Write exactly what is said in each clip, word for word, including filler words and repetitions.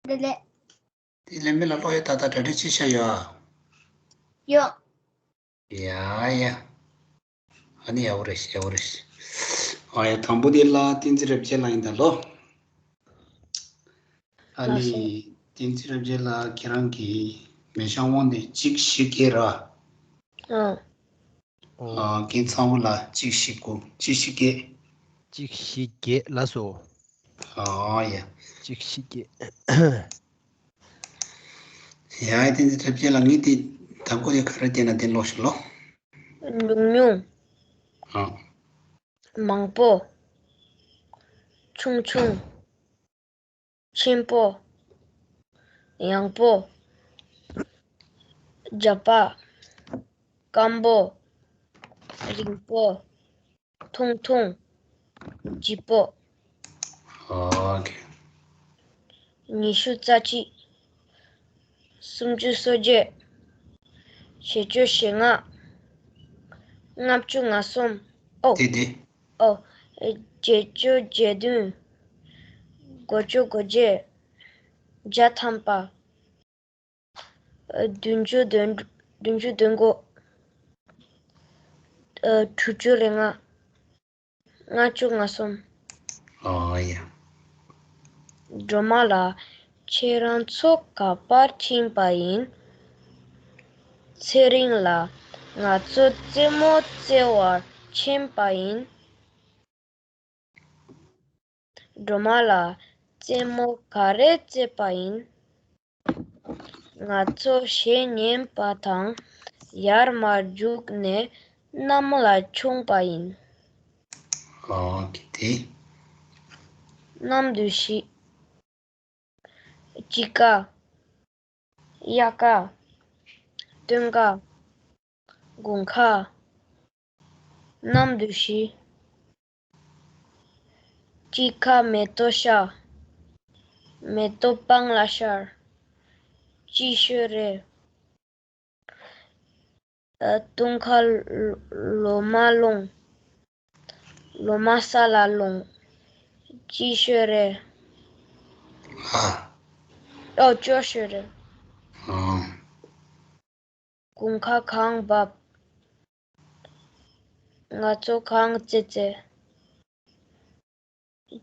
ལེ་ལེ། དེ་ལས་མི་ལ་ཀློག་ཡ་ཏག་ཏག་གྲ་སྒྲིག་བྱས་བཞག་ཡོད་ཨ། ཡོད། ཡ་ཡ། ཨ་ནི་ཡག་པོ་རེད། ཡག་པོ་རེད། ཨ་ཡ། དང་པོ་དེ་ལ་བསྟན་འཛིན་རབ་རྒྱས་ལགས་ཡིན་ད་ལོ། ཨ་ནི་ལགས་སོ། བསྟན་འཛིན་རབ་རྒྱས་ལགས་ཁྱེད་རང་གི་མེ་ཤང་དབང་ནས་གཅིག་བཞི་བརྒྱད་ར། ཨ། ཨ། ཨ། ཁྱེད་ཚང་བོ་ལ་གཅིག་བཞི་དགུ་གཅིག་བཞི་བརྒྱད། གཅིག་བཞི་བརྒྱད་ལགས་སོ། ཨ་ཡ། གཅིག་བཞི་བརྒྱད། ཡ་ཡ། དེ་འདི་གྲབས་ཅན་ལ་ངས་དེ་དང་པོ་དེ་ག་རེ་བསྟན་ན་དེ་ཀློག་ཤོག་ལོ། ཉུང་ཉུང་། ཨ། མང་པོ། ཆུང་ཆུང་། ཆེན་པོ། ཡང་པོ། རྒྱགས་པ། སྐམ་པོ། རིང་པོ། ཐུང་ཐུང་། ལྗིད་པོ། ཨོ་ཁེ། ཉི་ཤུ་རྩ་གཅིག་སུམ་ཅུ་སོ་བརྒྱད། བཞི་བཅུ་ཞེ་ལྔ། ལྔ་བཅུ་ང་གསུམ། ཨོ། དེ་དེ། ཨོ། བརྒྱད་ཅུ་བརྒྱད་བདུན། དགུ་བཅུ་དགུ་བརྒྱད། བརྒྱ་ཐམ་པ། བདུན་ཅུ་དོན། བདུན་ཅུ་དོན་དགུ། དྲུག་ཅུ་རེ་ལྔ། ལྔ་བཅུ་ང་གསུམ། ཨོ་ཡ། སྒྲོལ་མ་ལགས། ཁྱེད་རང་ཚོ་ག་པར་ཕྱིན་པ་ཡིན། ཚེ་རིང་ལགས། ང་ཚོ་རྩེད་མོ་རྩེ་བར་ཕྱིན་པ་ཡིན། སྒྲོལ་མ་ལགས། རྩེད་མོ་ག་རེ་རྩེས་པ་ཡིན། ང་ཚོ་གཞས་ཉན་པ་དང་ཡར་མར་རྒྱུགས་ནས་གནམ་ལ་མཆོངས་པ་ཡིན། ཨོ་ཁེ། དེ། གནམ་བདུད་བཞི། དཔྱིད་ཀ། དབྱར་ཀ། སྟོན་ཀ། དགུན་ཁ། གནམ་བདུད་བཞི། དཔྱིད་ཀ་མེ་ཏོག་ཤར། མེ་ཏོག་སྤང་ལ་ཤར། སྐྱིད་ཤོས་རེད། ཨ། སྟོན་ཁ་ལོ་མ་ལོང་། ལོ་མ་ས་ལ་ལོང་། སྐྱིད་ཤོས་རེད། ཨ། ཨོ། སྐྱོ་ཤོས་རེད། ཨ། དགུན་ཁ་གངས་འབབ། ང་ཚོ་གངས་རྩེད་རྩེ།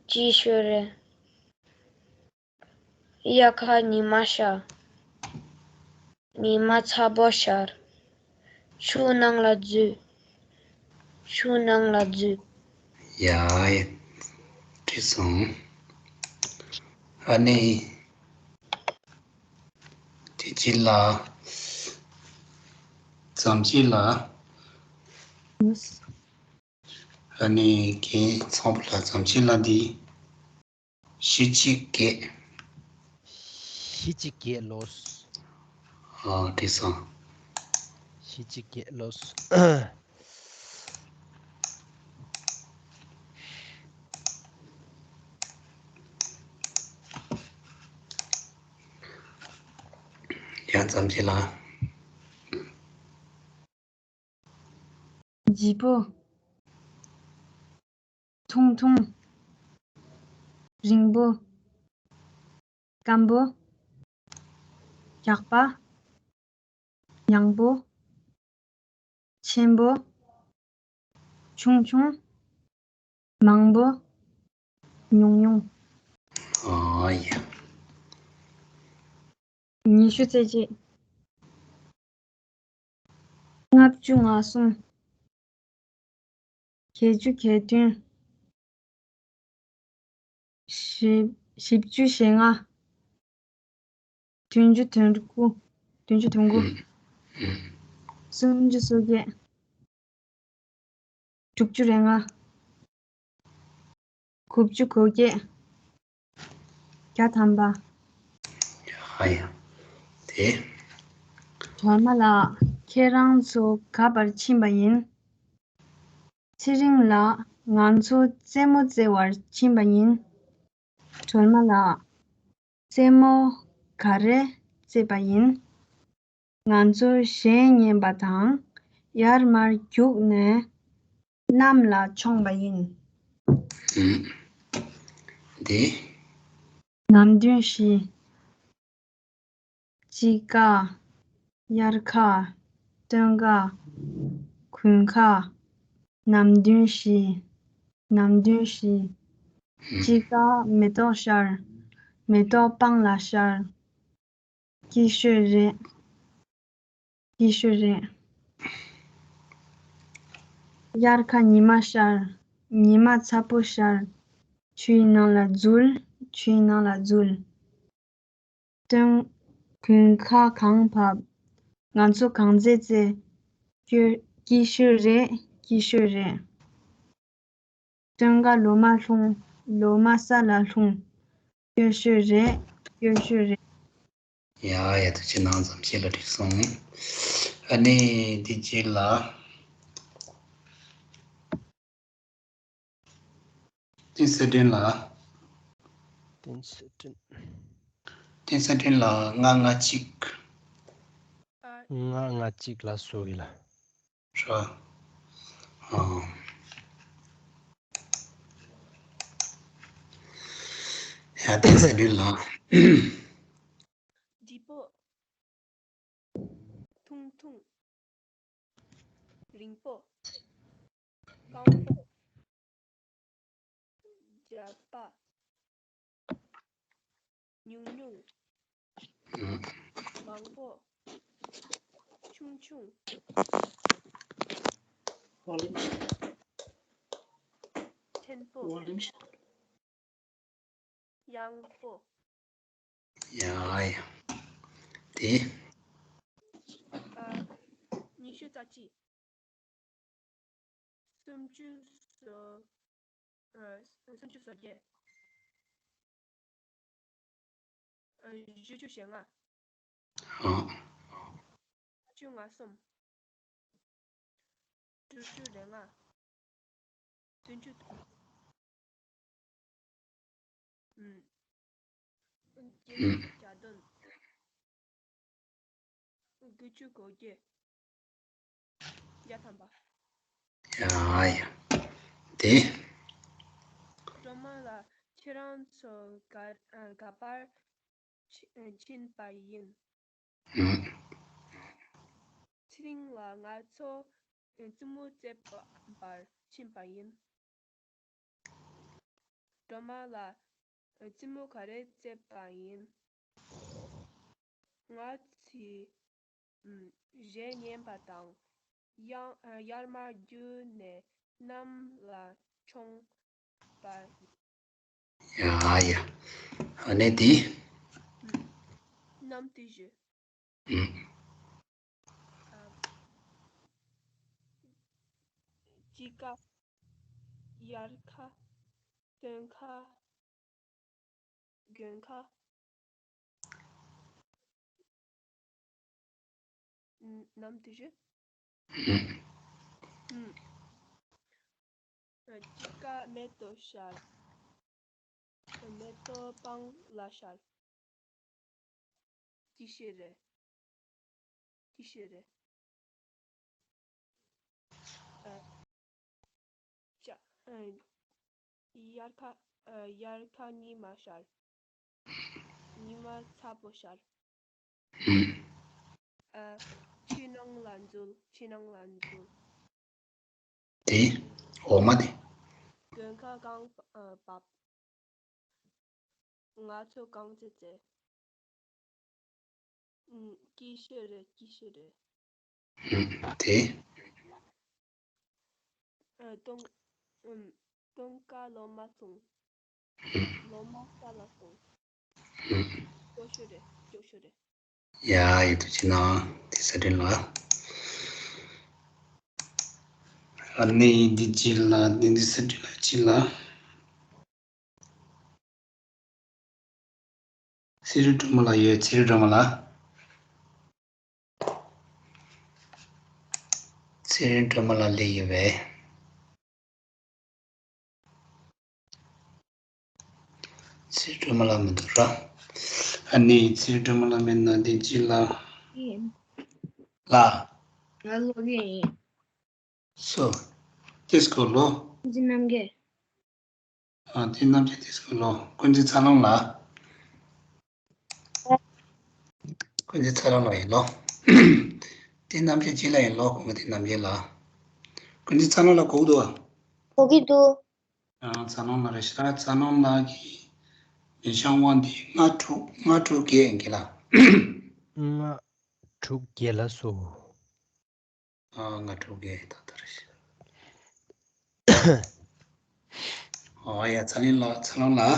སྐྱིད་ཤོས་རེད། དབྱར་ཁ་ཉི་མ་ཤར། ཉི་མ་ཚ་པོ་ཤར། ཆུ་ནང་ལ་འཛུལ། ཆུ་ནང་ལ་འཛུལ། ཡ་ཡ། འགྲིག་སོང་། ཨ་ནི། དེ་རྗེས་ལ། ཙམ་ཅི་ལ། ཨ་ནི་ཁྱེད་ཚང་བོ་ལ་ཙམ་ཅི་ལ་འདི། བཞི་གཅིག་བརྒྱད། བཞི་གཅིག་བརྒྱད་ལོས། ཨ། འགྲིག་སོང་། བཞི་གཅིག་བརྒྱད་ལོས། ཡང་ཙམ་ཅི་ལ། ལྗིད་པོ། ཐུང་ཐུང་། རིང་པོ། སྐམ་པོ། ཡག་པ། ཡང་པོ། ཆེན་པོ། ཆུང་ཆུང་། མང་པོ། ཉུང་ཉུང་། ཨོ་ཡ། ཉི་ཤུ་རྩ་གཅིག་ལྔ་བཅུ་ང་གསུམ། བརྒྱད་ཅུ་གྱ་བདུན། བཞི། བཞི་བཅུ་ཞེ་ལྔ། བདུན་ཅུ་དོན་དགུ། བདུན་ཅུ་དོན་དགུ། སུམ་ཅུ་སོ་བརྒྱད། དྲུག་ཅུ་རེ་ལྔ། དགུ་བཅུ་གོ་བརྒྱད། བརྒྱ་ཐམ་པ། ཧ་ཡ། དེ། སྒྲོལ་མ་ལགས། ཁྱེད་རང་ཚོ་ག་པར་ཕྱིན་པ་ཡིན། ཚེ་རིང་ལགས། ང་ཚོ་རྩེད་མོ་རྩེ་བར་ཕྱིན་པ་ཡིན། སྒྲོལ་མ་ལགས། རྩེད་མོ་ག་རེ་རྩེས་པ་ཡིན། ང་ཚོ་གཞས་ཉན་པ་དང་ཡར་མར་རྒྱུགས་ནས་གནམ་ལ་མཆོངས་པ་ཡིན། ཨུམ། འདི། གནམ་བདུན་བཞི། དཔྱིད་ཀ། དབྱར་ཁ། སྟོན་ཀ། དགུན་ཁ། ནམ་རྒྱུན་བཞི། ནམ་རྒྱུན་བཞི། དཔྱིད་ཀ་མེ་ཏོག་ཤར། མེ་ཏོག་སྤང་ལ་ཤར། སྐྱིད་ཤོས་རེད། སྐྱིད་ཤོས་རེད། དབྱར་ཁ་ཉི་མ་ཤར། ཉི་མ་ཚ་པོ་ཤར། ཆུའི་ནང་ལ་འཛུལ། ཆུའི་ནང་ལ་འཛུལ། སྟོན། དགུན་ཁ་གངས་བབས། ང་ཚོ་གངས་རྫས་རྩེ། སྐྱོ། སྐྱིད་ཤོས་རེད། སྐྱིད་ཤོས་རེད། སྟོན་ཁ་ལོ་མ་ལྷུང་། ལོ་མ་ས་ལ་ལྷུང་། སྐྱོ་ཤོས་རེད། སྐྱོ་ཤོས་རེད། ཡ་ཡ། ཐུགས་རྗེ་གནང་། མཚམས་བཅད་ལ་འགྲིག་སོང་། ཨ་ནི་འདི་རྗེས་ལ། བསྟན་གསལ་སྒྲོན་ལགས། བསྟན་གསལ་སྒྲོན། བསྟན་གསལ་སྒྲོན་ལགས། ལྔ་ལྔ་གཅིག་ལྔ་ལྔ་གཅིག་ལ་བཟོ་གི་ལ། ར། ཨ། ཡ། བསྟན་གསལ་སྒྲོན་ལགས། ལྗིད་པོ། ཐུང་ཐུང་། རིང་པོ། རྐང་པ། རྒྱབ་པ། ཉུང་ཉུང་། མང་པོ། ཆུང་ཆུང་། ཕྲན་པོ། ཡང་པོ། ཡ་ཡ། དེ། ཨ། ཉི་ཤུ་རྩ་གཅིག་སུམ་ཅུ་སོ། ཨ། སུམ་ཅུ་སོ་བརྒྱད། ཨ། བཞི་བཅུ་ཞེ་ལྔ། ཨ། ལྔ་བཅུ་ང་གསུམ། དྲུག་ཅུ་རེ་ལྔ། བདུན་ཅུ་དྲུག། ཨུམ། བརྒྱད་ཅུ་གྱ་བདུན། དགུ་བཅུ་གོ་བརྒྱད། བརྒྱ་ཐམ་པ། ཡ་ཡ། དེ། སྒྲོལ་མ་ལགས། ཁྱེད་རང་ཚོ་ག་ག་པར་ཕྱིན་པ་ཡིན། ཚེ་རིང་ལགས། ང་ཚོ་རྩེད་མོ་རྩེ་བར་ཕྱིན་པ་ཡིན། སྒྲོལ་མ་ལགས། རྩེད་མོ་ག་རེ་རྩེས་པ་ཡིན། ང་ཚོས་གཞས་ཉན་པ་དང་། ཡང་གཡར་མ་བརྒྱུད་ནས་གནམ་ལ་མཆོངས་པ་ཡིན། ཡ་ཡ། ཨ་ནི་དེ། གནམ་དུས་བཞི། ཨུམ། དཔྱིད་ཀ། དབྱར་ཁ། སྟོན་ཁ། དགུན་ཁ། ནམ་དུས་བཞི། ཨུམ། དཔྱིད་ཀ་མེ་ཏོག་ཤར། མེ་ཏོག་སྤང་ལ་ཤར། སྐྱིད་ཤོས་རེད། སྐྱིད་ཤོས་རེད། ཨ། ཤ། ཨ། དབྱར་ཁ། ཨ། དབྱར་ཁ་ཉི་མ་ཤར། ཉི་མ་ཚ་པོ་ཤར། ཨ། ཆུ་ནང་ལ་འཛུལ། ཆུ་ནང་ལ་འཛུལ། དེ། འོ་མ་དེ། དགུན་ཁ་གངས་བབས། ང་ཚོ་གངས་རྫས་རྩེ། སྐྱིད་ཤོས་རེད། སྐྱིད་ཤོས་རེད། དེ། སྟོན། སྟོན་ཁ་ལོ་མ་ལྷུང་། ལོ་མ་ས་ལ་ལྷུང་། སྐྱོ་ཤོས་རེད། སྐྱོ་ཤོས་རེད། ཡ་ཡ། ཐུགས་རྗེ་གནང་། བསྟན་གསལ་སྒྲོན་ལགས། ཨ་ནི་འདི་གཅིག་ལ། འདི་འདི་གསལ་སྒྲོན་ལགས་གཅིག་ལ། ཚེ་རིང་སྒྲོལ་མ་ལགས་ཡོད། ཚེ་རིང་སྒྲོལ་མ་ལགས། ཚེ་རིང་སྒྲོལ་མ་ལགས་སླེབས་ཡོད་པས། ཚེ་རིང་སྒྲོལ་མ་ལགས་མི་འདུག་ར། ཨ་ནི་ཚེ་རིང་སྒྲོལ་མ་ལགས་མེད་ན་འདི་གཅིག་ལ། ཡིན། ལ། ང་ལོག་གི་ཡིན། སུ། ཏིས་ཀོ་ལོ། འཛིན་རྣམ་རྒྱལ། ཨ། འཛིན་རྣམ་རྒྱལ། ཏིས་ཀོ་ལོ། ཀུན་གཟིགས་ཚ་ལོང་ལགས། ཀུན་གཟིགས་ཚ་ལོ་ལགས་ཡིན་ལོ། དེ་རྣམ་བཤད་ཅི་ལ་ཡིན་ལོ། ཀུན་གཟིགས་རྣམ་རྒྱལ་ལགས། ཀུན་གཟིགས་ཚ་ལོ་ལགས་གོ་གི་འདུག་བ། གོ་གི་འདུག་ཨ། ཚ་ལོ་ལགས་རེད་ཤག་ཚ་ལོ་ལགས་ཀྱི་མི་ཤང་དབང་འདི་ལྔ་དྲུག་ལྔ་དྲུག་བརྒྱད་ཡིན་གྱི་ལ། ལྔ་དྲུག་བརྒྱད་ལ་སོ། ཨ། ལྔ་དྲུག་བརྒྱད་ད་ལྟ་རེད་ཤག་ཨོ་ཡ། ཚ་ལོ་ལགས། ཚ་ལོ་ལགས།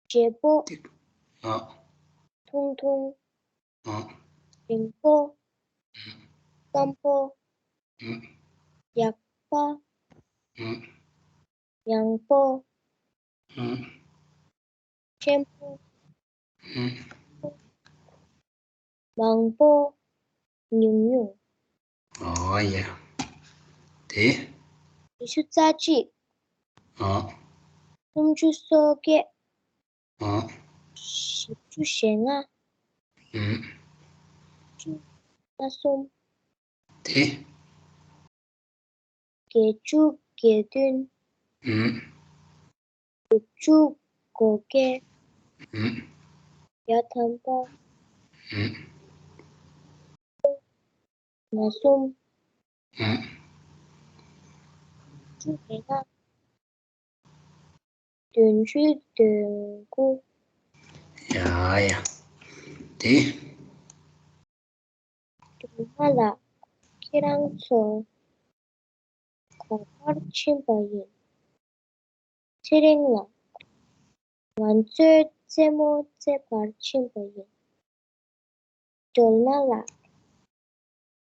བརྗེ་པོ། ཨ། ཐུང་ཐུང་། ཨ། རིང་པོ། སྐམ་པོ། ཨ། ཡག་པ། ཨ། ཡང་པོ། ཨ། ཆེན་པོ། ཨ། མང་པོ། ཉུང་ཉུང་། ཨོ་ཡ། དེ། ཉི་ཤུ་རྩ་གཅིག་ཨ། སུམ་ཅུ་སོ་བརྒྱད། ཨ། བཞི་བཅུ་ཞེ་ལྔ། ཨ། བཅུ་ང་གསུམ། དེ། བརྒྱད་ཅུ་གྱ་བདུན། ཨ། དྲུག་ཅུ་གོ་བརྒྱད། ཨ། བརྒྱ་ཐམ་པ། ཨ། ང་གསུམ། ཨ། བཅུ་ལྔ། བདུན་ཅུ་དོན་དགུ། ཡ་ཡ། དེ། སྒྲོལ་མ་ལགས། ཁྱེད་རང་ཚོ་ག་པར་ཕྱིན་པ་ཡིན། ཚེ་རིང་ལགས། ང་ཚོས་རྩེད་མོ་རྩེད་པར་ཕྱིན་པ་ཡིན། སྒྲོལ་མ་ལགས།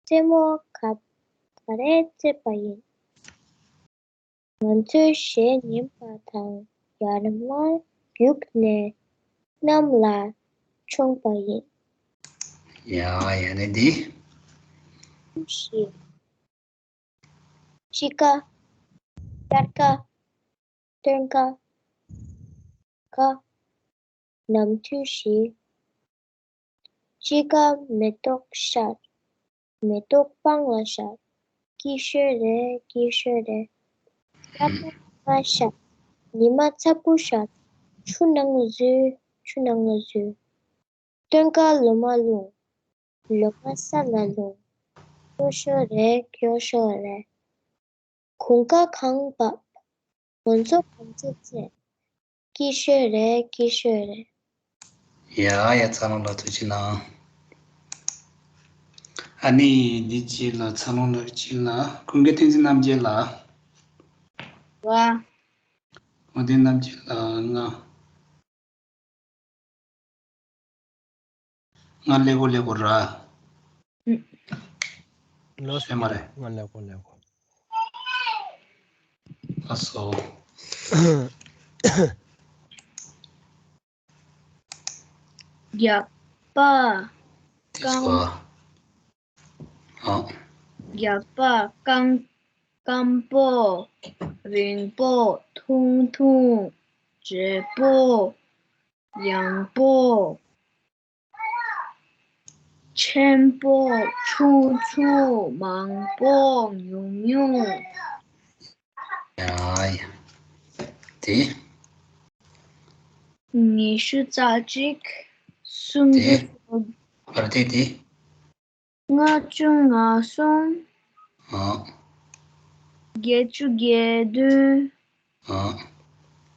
རྩེད་མོ་ག་ག་རེ་རྩེད་པ་ཡིན། ང་ཚོའི་གཞས་ཉན་པ་དང་ཡར་མར་བརྒྱུགས་ནས་གནམ་ལ་མཆོངས་པ་ཡིན། ཡ་ཡ། ནི་འདི། ཐུགས་ཤིག་དཔྱིད་ཀ། དབྱར་ཀ། སྟོན་ཀ། ཀ། ནམ་དུས་བཞི། དཔྱིད་ཀ་མེ་ཏོག་ཤར། མེ་ཏོག་སྤང་ལ་ཤར། སྐྱིད་ཤོས་རེད། སྐྱིད་ཤོས་རེད། དབྱར་ཀ་ཉི་མ་ཤར། ཉི་མ་ཚ་པོ་ཤར། ཆུ་ནང་ལ་འཛུལ། ཆུ་ནང་ལ་འཛུལ། སྟོན་ཀ་ལོ་མ་ལྷུང་། ལོ་མ་ས་ལ་ལྷུང་། སྐྱོ་ཤོས་རེད། སྐྱོ་ཤོས་རེད། དགུན་ཁ་གངས་བབས། ང་ཚོ་གངས་རྩེད་རྩེད། སྐྱིད་ཤོས་རེད། སྐྱིད་ཤོས་རེད། ཡ་ཡ། ཚ་ལོ་ལགས་ཐུགས་རྗེ་གནང་། ཨ་ནི་འདི་རྗེས་ལ་ཚ་ལོ་ལགས་རྗེས་ལ་ཀུན་དགའ་བསྟན་འཛིན་རྣམ་རྒྱལ་ལགས། ཝ། འོ། དེ་རྣམ་རྒྱལ་ལགས་ང་ང་ཀླད་ཀོར་ཀླད་ཀོར་ར། ལོས་སེ་མ་རེད། ང་ཀླད་ཀོར་ཀླད་ཀོར། ལགས་སོ། རྒྱགས་པ། དེ་སོ། ཨ། རྒྱགས་པ། སྐམ། སྐམ་པོ། རིང་པོ། ཐུང་ཐུང་། བརྗེ་པོ། ཡང་པོ། ཆེན་པོ། ཆུང་ཆུང་། མང་པོ། ཉུང་ཉུང་། ཡ་ཡ། དེ། ཉི་ཤུ་རྩ་གཅིག་སུམ་ཅུ་དེ། སོ། བར་དེ་དེ། ལྔ་བཅུ་ང་གསུམ། ཨ། བརྒྱད་ཅུ་གྱ་བདུན། ཨ།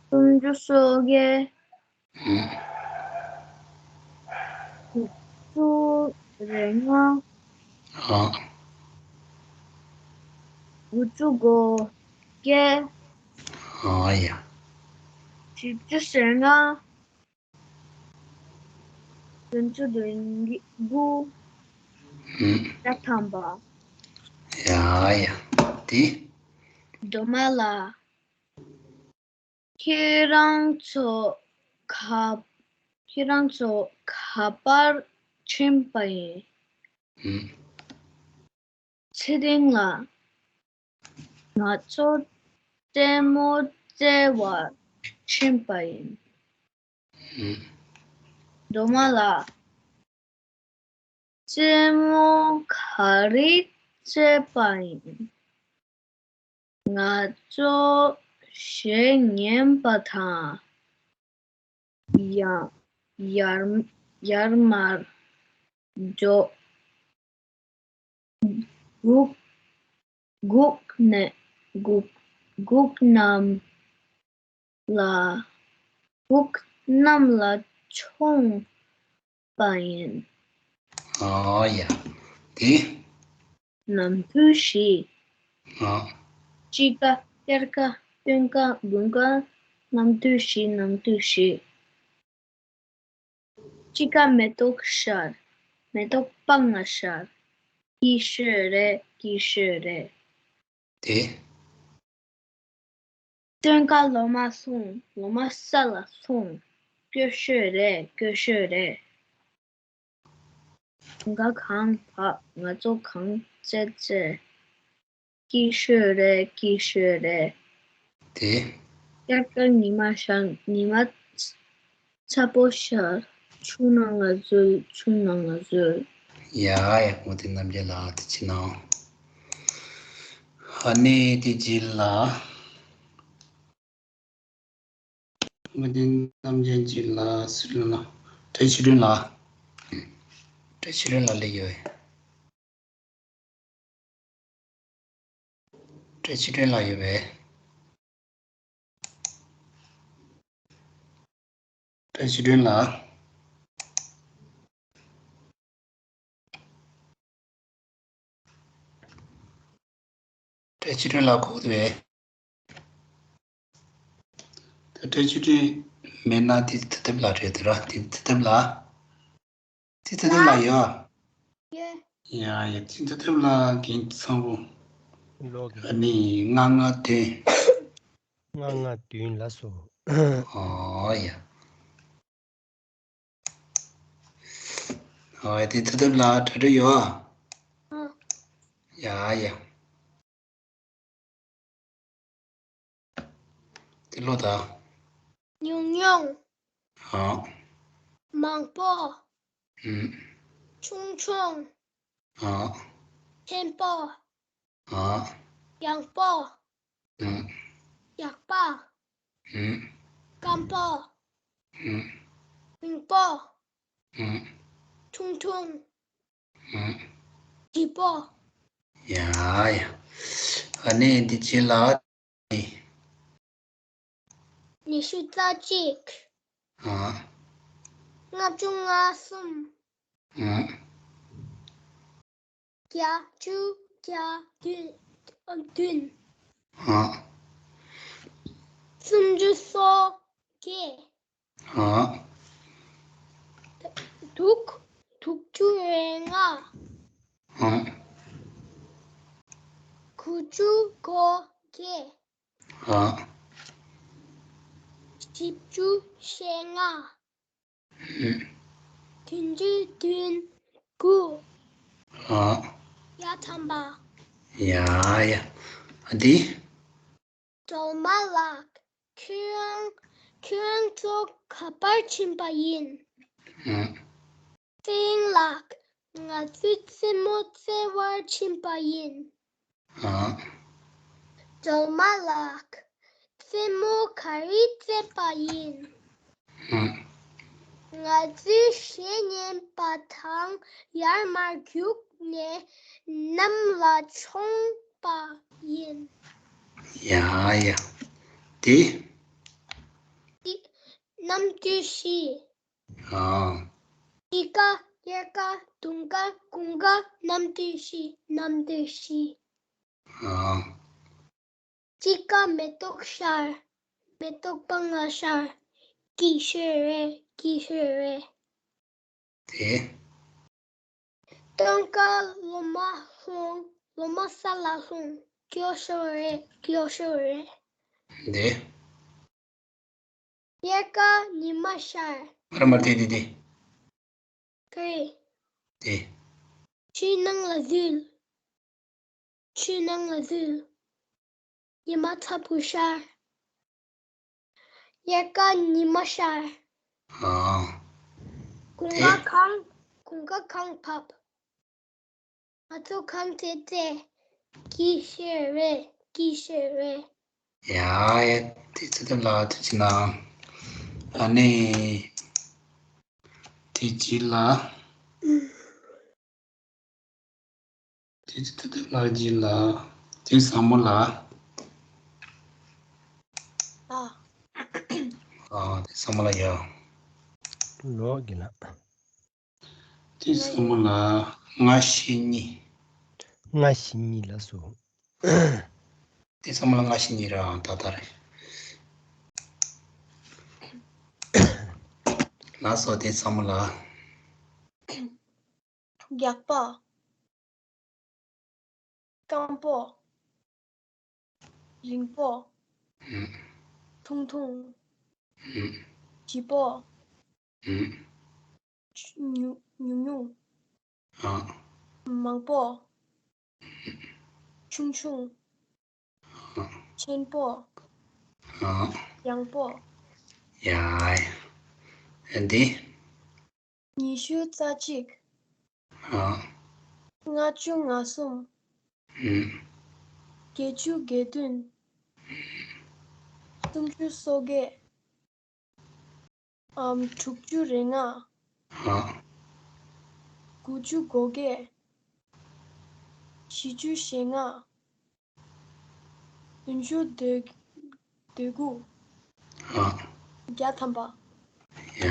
སུམ་ཅུ་སོ་བརྒྱད། ཨ། དྲུག་ཅུ་རེ་ལྔ། ཨ། དགུ་བཅུ་གོ་བརྒྱད། ཨ་ཡ། བཞི་བཅུ་ཞེ་ལྔ། བདུན་ཅུ་དོན་དགུ། ཨ། བརྒྱ་ཐམ་པ། ཡ་ཡ། དེ། སྒྲོལ་མ་ལགས། ཁྱེད་རང་ཚོ་ག་ཁྱེད་རང་ཚོ་ག་པར་ཕྱིན་པ་ཡིན། ཨ། ཚེ་རིང་ལགས། ང་ཚོ་རྩེད་མོ་རྩེ་བར་ཕྱིན་པ་ཡིན། ཨ། སྒྲོལ་མ་ལགས། རྩེད་མོ་ག་རེ་རྩེས་པ་ཡིན། ང་ཚོ་གཞས་ཉན་པ་དང་། ཡང་ཡར་ ཡར་མར་འགྲོ། སྒུག་སྒུག་ནས་སྒུག་སྒུག་གནམ་ལ། སྒུག་གནམ་ལ་མཆོངས་པ་ཡིན། ཨོ་ཡ། དེ། ནམ་དུས་བཞི། ཨོ། དཔྱིད་ཀ། དབྱར་ཀ། སྟོན་ཀ། དགུན་ཀ། ནམ་དུས་བཞི། ནམ་དུས་བཞི། དཔྱིད་ཀ་མེ་ཏོག་ཤར། མེ་ཏོག་སྤང་ལ་ཤར། སྐྱིད་ཤོས་རེད། སྐྱིད་ཤོས་རེད། དེ། སྟོན་ཀ་ལོ་མ་སོང་། ལོ་མ་ས་ལ་སོང་། སྐྱོ་ཤོས་རེད། སྐྱོ་ཤོས་རེད། དགུན་ཁ་གངས་བབས། ང་ཚོ་གངས་རྩེད་རྩེད། སྐྱིད་ཤོས་རེད། སྐྱིད་ཤོས་རེད། དེ། དབྱར་ཁ་ཉི་མ་ཤར། ཉི་མ་ཚ་པོ་ཤར། ཆུ་ནང་ལ་འཛུལ། ཆུ་ནང་ལ་འཛུལ། ཡ་ཡ། བུ་མོ་བསྟན་རྣམ་རྒྱལ་ལགས་དེ་ཅི་ནང་། ཨ་ནི་དེ་རྗེས་ལ། བུ་མོ་བསྟན་རྣམ་རྒྱལ་རྗེས་ལ་སུ་ལ། བཀྲ་ཤིས་སྒྲོན་ལགས། བཀྲ་ཤིས་སྒྲོན་ལགས་སླེབས་ཡོད། བཀྲ་ཤིས་སྒྲོན་ལགས་ཡོད་པས། བཀྲ་ཤིས་སྒྲོན་ལགས། བཀྲ་ཤིས་སྒྲོན་ལགས་གོ་གི་འདུག་པས། ད་བཀྲ་ཤིས་སྒྲོན་མེད་ན་དེ་ཐུབ་ཐུབ་ལགས་རེད་དེ་ར། དེ་ཐུབ་ཐུབ་ལགས། དེ་ཐུབ་ཐུབ་ལགས་ཡོད། ཡོད། ཡ་ཡ། དེ་ཐུབ་ཐུབ་ལགས་རྒན་ཚང་པོ། ལོ་གི། ཨ་ནི་ལྔ་ལྔ་བདུན། ལྔ་ལྔ་བདུན་ལ་སོ། ཨོ་ཡ། ཨོ་ཡ། དེ་ཐུབ་ཐུབ་ལགས་གྲ་སྒྲིག་ཡོད། ཨ། ཡ་ཡ། དེ་ལོ་ད། ཉུང་ཉུང་། ཨ། མང་པོ། ཨུམ། ཆུང་ཆུང་། ཨ། ཆེན་པོ། ཨ། ཡངས་པོ། ཨུམ། ཡག་པ། ཨུམ། སྐམ་པོ། ཨུམ། རིང་པོ། ཨུམ། ཐུང་ཐུང་། ཨུམ། ལྗིད་པོ། ཡ་ཡ། ཨ་ནི་འདི་རྗེས་ལ། ཉི་ཤུ་རྩ་གཅིག་ཨ། ལྔ་བཅུ་ང་གསུམ། ཨ། བརྒྱད་ཅུ་གྱ་བདུན། བདུན། ཨ། སུམ་ཅུ་སོ་བརྒྱད། ཨ། དྲུག་དྲུག་ཅུ་རེ་ལྔ། ཨ། དགུ་བཅུ་གོ་བརྒྱད། ཨ། བཞི་བཅུ་ཞེ་ལྔ། ཨུམ། བདུན་ཅུ་དོན་དགུ། ཨ། ཡ་ཐམ་པ། ཡ་ཡ། ཨ་དེ། སྒྲོལ་མ་ལགས། ཁྱོད་རང་ཁྱོད་རང་ཚོ་ག་པར་ཕྱིན་པ་ཡིན། ཨ། ཚེ་རིང་ལགས། ང་ཚོའི་རྩེད་མོ་རྩེ་བར་ཕྱིན་པ་ཡིན། ཨ། སྒྲོལ་མ་ལགས། རྩེད་མོ་ག་རེ་རྩེས་པ་ཡིན། ཨ། ང་ཚོས་གཞས་ཉན་པ་དང་ཡར་མར་རྒྱུགས་ནས་གནམ་ལ་མཆོངས་པ་ཡིན། ཡ་ཡ། དེ། དེ་གནམ་དུས་བཞི། ཨ། དཔྱིད་ཀ། དབྱར་ཀ། དུང་དཀར། དགུན་ཁ། གནམ་དུས་བཞི། གནམ་དུས་བཞི། ཨ། དཔྱིད་ཀ་མེ་ཏོག་ཤར། མེ་ཏོག་སྤང་ལ་ཤར། སྐྱིད་ཤོས་རེད། སྐྱིད་ཤོས་རེད། དེ། སྟོན་ཀ་ལོ་མ་ལྷུང་། ལོ་མ་ས་ལ་ལྷུང་། སྐྱོ་ཤོས་རེད། སྐྱོ་ཤོས་རེད། དེ། དབྱར་ཀ་ཉི་མ་ཤར། མར་མར་དེ་དེ་དེ། ཀེ། དེ། ཆུའི་ནང་ལ་འཛུལ། ཆུའི་ནང་ལ་འཛུལ། ཉི་མ་ཚ་པོ་ཤར། དབྱར་ཀ་ཉི་མ་ཤར། ཨ། དགུན་དེ། ཁ་གངས། དགུན་ཁ་གངས་བབས། ང་ཚོ་གངས་རྩེད་རྩེད། སྐྱིད་ཤོས་རེད། སྐྱིད་ཤོས་རེད། ཡ་ཡ། དེ་ཚོ་དེ་ལ་ཐུགས་རྗེ་གནང་། ཨ་ནི། དེ་རྗེས་ལ། དེ་དེ་དེ་ལ་རྗེས་ལ། དེ་ས་མོ་ལ། ཨ། ཨ། དེ་ས་མོ་ལ་ཡ། ལོག་གི་ལ། དེ་ས་མོ་ལ་ལྔ་བཞི་གཉིས། ལྔ་བཞི་གཉིས་ལ་སོ། དེ་ས་མོ་ལ་ལྔ་བཞི་གཉིས་ར་ད་ལྟ་རེད། ལགས་སོ། དེ་ས་མོ་ལ། རྒྱགས་པ། སྐམ་པོ། རིང་པོ། ཨུམ། ཐུང་ཐུང་། ཨུམ། ལྗིད་པོ། ཨུམ། ཉུང་ཉུང་ཉུང་། ཨ། མང་པོ། ཆུང་ཆུང་། ཨ། ཆེན་པོ། ཨ། ཡང་པོ། ཡ། འདི། ཉི་ཤུ་རྩ་གཅིག་ཨ། ལྔ་བཅུ་ང་གསུམ། ཨུམ། བརྒྱད་ཅུ་གྱ་བདུན། སུམ་ཅུ་སོ་བརྒྱད། ཨམ། དྲུག་ཅུ་རེ་ལྔ། ཨ། དགུ་བཅུ་གོ་བརྒྱད། བཞི་བཅུ་ཞེ་ལྔ། བདུན་ཅུ་དོན་དགུ། ཨ། བརྒྱ་ཐམ་པ། ཡ།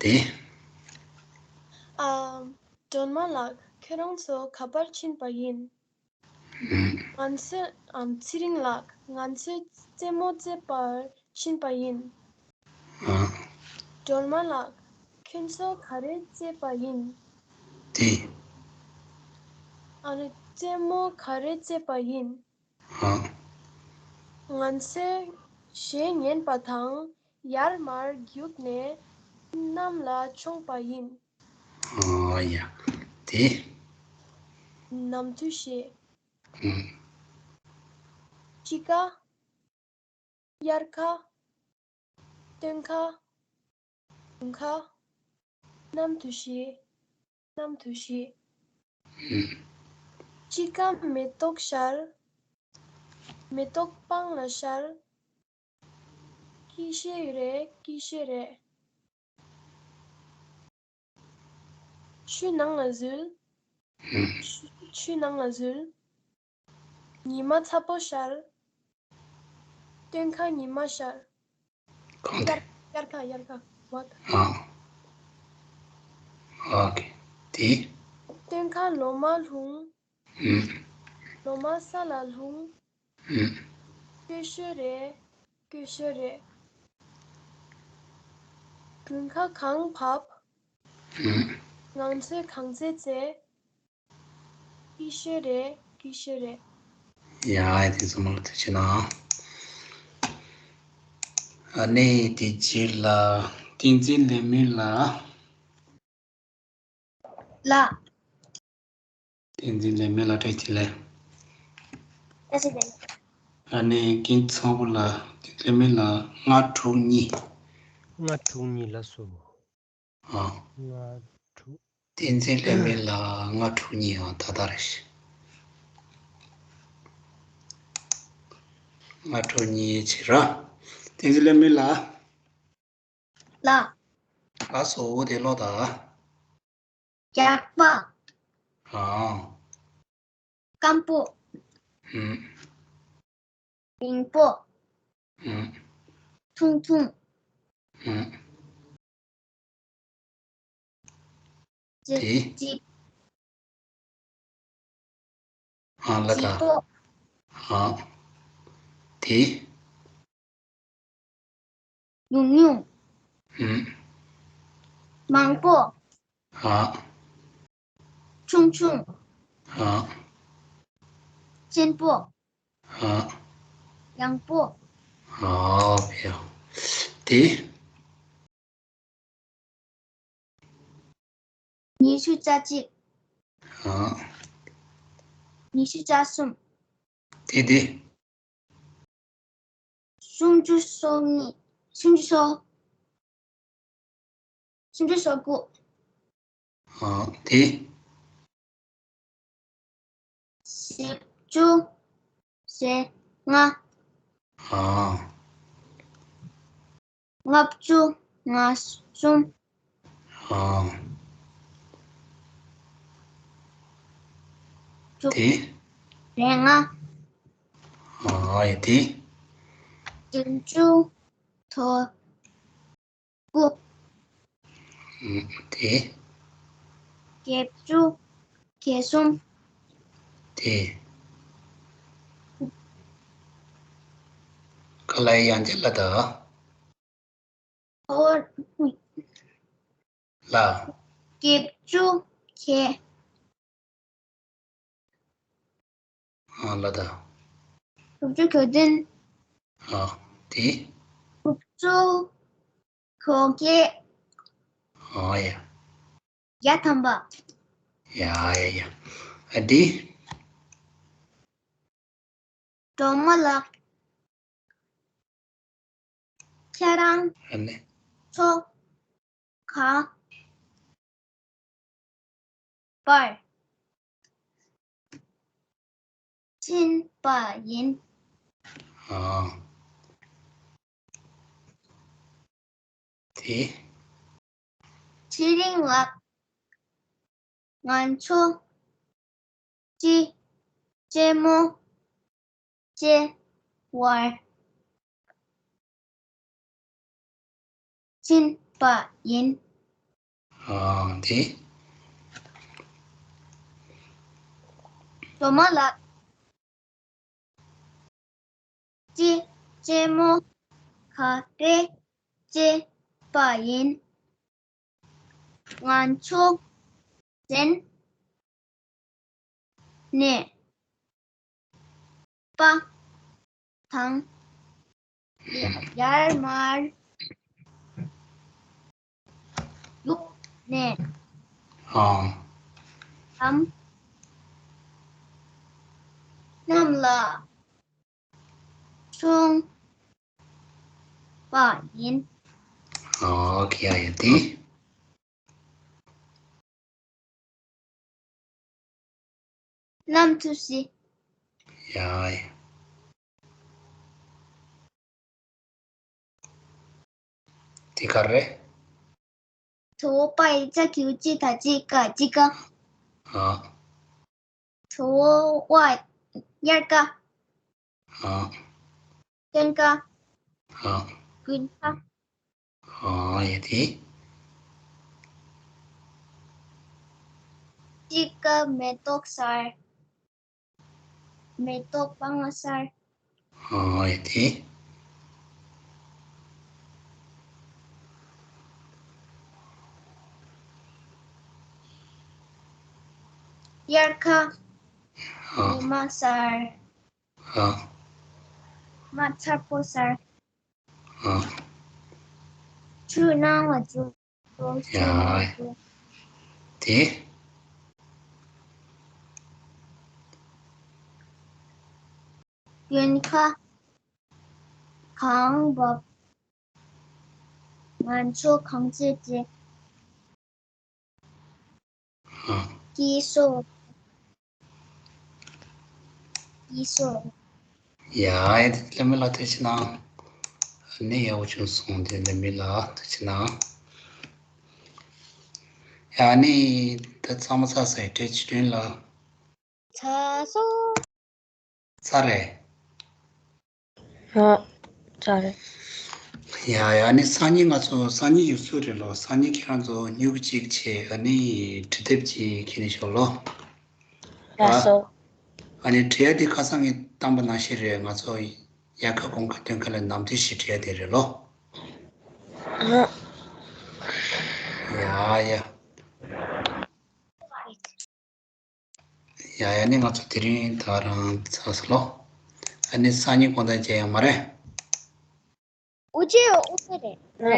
དེ། ཨ། སྒྲོལ་མ་ལགས། ཁྱེད་རང་ཚོ་ག་པར་ཕྱིན་པ་ཡིན། ཨུམ། ང་ཚོས། ཨམ། ཚེ་རིང་ལགས། ང་ཚོས་རྩེད་མོ་རྩེད་པར་ཕྱིན་པ་ཡིན། ཨ། སྒྲོལ་མ་ལགས། ཁྱོད་ཚོ་ག་རེ་རྩེད་པ་ཡིན། དེ། ཨ་ནི་རྩེད་མོ་ག་རེ་རྩེད་པ་ཡིན། ཨ། ང་ཚོས་གཞས་ཉན་པ་དང་ཡར་མར་རྒྱུགས་ནས་གནམ་ལ་མཆོངས་པ་ཡིན། ཨ་ཡ། དེ། ནམ་འཐུ་གཞས། ཨུམ། དཔྱིད་ཀ། དབྱར་ཁ། སྟོན་ཁ། དགུན་ཁ། གནམ་འཐུ་གཞས། གནམ་འཐུ་གཞས། ཨུམ། དཔྱིད་ཀ་མེ་ཏོག་ཤར། མེ་ཏོག་སྤང་ལ་ཤར། སྐྱིད་ཤོས་རེད། སྐྱིད་ཤོས་རེད། ཆུ་ནང་ལ་འཛུལ། ཆུ་ཆུ་ནང་ལ་འཛུལ། ཉི་མ་ཚ་པོ་ཤར། སྟོན་ཁ་ཉི་མ་ཤར། གང་དེ། དབྱར་དབྱར་ཁ། དབྱར་ཁ། What? ཨ། ཨོ་ཁེ། དེ། སྟོན་ཁ་ལོ་མ་ལྷུང་། ཨུམ། ལོ་མ་ས་ལ་ལྷུང་། ཨུམ། སྐྱིད་ཤོས་རེད། སྐྱིད་ཤོས་རེད། དགུན་ཁ་གངས་བབས། ཨུམ། ང་ཚོས་གངས་རྩེད་རྩེ། སྐྱིད་ཤོས་རེད། སྐྱིད་ཤོས་རེད། ཡ། དེ་ཚོ་མང་ཐུགས་རྗེ་གནང་། ཨ་ནི་དེ་རྗེས་ལ་བསྟན་འཛིན་ལེགས་སྨོན་ལགས། ལགས། བསྟན་འཛིན་ལེགས་སྨོན་ལགས་བཀྲ་ཤིས་བདེ་ལེགས། བཀྲ་ཤིས་བདེ་ལེགས། ཨ་ནི་རྒན་ཚོགས་པ་ལགས། བསྟན་འཛིན་ལེགས་སྨོན་ལགས། ལྔ་དྲུག་གཉིས། ལྔ་དྲུག་གཉིས་ལགས་སོ། ཨ། ལྔ་དྲུག་བསྟན་འཛིན་ལེགས་སྨོན་ལགས། ལྔ་དྲུག་གཉིས། ཨ། ད་ལྟ་རེད། ལྔ་དྲུག་གཉིས་བྱེད་ར། བསྟན་འཛིན་ལེགས་སྨོན་ལགས། ལགས། ལགས་སོ། དེ་ཀློག་དང་། རྒྱགས་པ། ཨ། སྐམ་པོ། ཨུམ། རིང་པོ། ཨུམ། ཐུང་ཐུང་། ཨུམ། ལྗིད། དེ། ལྗིད། ཨ། ལ་ད། ལྗིད་པོ། ཨ། དེ། ཉུང་ཉུང་། ཨུམ། མང་པོ། ཨ། ཆུང་ཆུང་། ཨ། ཆེན་པོ། ཨ། ཡང་པོ། ཨ། ཕེ། དེ། ཉི་ཤུ་རྩ་གཅིག་ཨ། ཉི་ཤུ་རྩ་གསུམ་དེ་དེ། སུམ་ཅུ་སོ་གཉིས། སུམ་ཅུ་སོ། སུམ་ཅུ་སོ་དགུ་ཨ། དེ། བཞི་བཅུ་ཞེ་ལྔ་ཨ། ལྔ་བཅུ་ང་གསུམ། ཨང་། དྲུག་དེ། རེ་ལྔ། ཨ་ཡ་དེ། བདུན་ཅུ་དོན་དགུ། ཨང་། དེ། བརྒྱད་ཅུ་གྱ་གསུམ། དེ། ཁ་ལ་ཡང་ཅི་ལ་ད། ཨོ། ལ། བརྒྱད་ཅུ་གྱ། ཨ་ལ་ད། དྲུག་ཅུ་གྱ་བདུན། ཨ། དེ། དྲུག་ཅུ་གྱ་བརྒྱད། ཨ་ཡ། བརྒྱ་ཐམ་པ། ཡ་ཡ་ཡ། ཨ་དེ། སྒྲོལ་མ་ལགས། ཁྱེད་རང་། ཨ་ནི། ཚོགས་ཁང་པར་ཕྱིན་པ་ཡིན། ཨ། དེ། ཚེ་རིང་ལགས། ང་ཚོ་གཅིག་རྩེད་མོ་རྩེ་བར་ཕྱིན་པ་ཡིན། ཨ། དེ། སྒྲོལ་མ་ལགས། གཅིག་རྩེད་མོ་ག་རེ་རྩེས་པ་ཡིན། ང་ཚོ་གཞན་ནས་པ་དང་ཡར་མར་བརྒྱུགས་ནས། ཨང་། ལམ་རྣམས་ལ་མཆོང་བ་ཡིན། ཨོ་ཁེ། ཡ་ཡ་དེ། ལམ་དུ་ཞིག་ཡ་ཡ། དེ་ག་རེ། དོ་པ་ཡི་ཙ་གི་གུ་ཙི་ད་ཙི་ཀ་ཙི་ཀ། ཨ། དོ་བ་དབྱར་ཀ། ཨ། སྟོན་ཀ། ཨ། དགུན་ཁ། ཨ་ཡ་དེ། དཔྱིད་ཀ་མེ་ཏོག་གསར། མེ་ཏོག་པང་གསར། ཨ་ཡ་དེ། དབྱར་ཁ། ཨ། ཉི་མ་གསར། ཨ། མ་ཚར་པོ་གསར། ཨ། ཆུ་ནང་ལ་འཛུལ། ཡ། དེ། དགུན་ཁ། གངས་འབབ། ང་ཚོ་གངས་རྩེད་རྩེ། ཨ། སྐྱིད་སོ། སྐྱིད་སོ། ཡ་ཡ་དེ་ལ་མི་ལ་ཐུགས་རྗེ་གནང་། ཨ་ནི་ཡག་པོ་བྱུང་སོང་། དེ་ལ་མི་ལ་ཐུགས་རྗེ་གནང་། ཡ་ཨ་ནི་ད་ཚང་མ་ཚར་སོང་། བཀྲ་ཤིས་དྲིན་ལ། ཚར་སོང་། ཚར་རེད། ཨ། ཚར་རེད། ཡ་ཡ་ཨ་ནི་སང་ཉིན་ང་ཚོ་སང་ཉིན་ཡུལ་ཚོ་རེད་ལོ། སང་ཉིན་ཁྱེད་རང་ཚོ་སྨྱུ་གུ་གཅིག་བྱས། ཨ་ནི་འབྲི་དེབ་གཅིག་ཁྱེར་ནས་ཤོག་ལོ། ལགས་སོ། ཨ་ནི་འབྲི་ཡ་དེ་ཁ་སང་ངས་བཏང་པ་ནང་བཞིན་རེད། ང་ཚོ་དབྱར་ཁ་དགུན་ཁ་སྟོན་ཁ་ལ་ནམ་དུས་ཤིག་འབྲི་ཡ་དེ་རེད་ལོ། ཨ། ཡ་ཡ། ཡ་ཡ་ནི་ང་ཚོ་དེ་རིང་ད་རང་ཚར་སོང་ལོ། ཨ་ནི་སང་ཉིན་དགོང་དག་མཇལ་ཡོང་མ་རེད། ཨུ་ཅེ་ཨུ་ཅེ་རེད།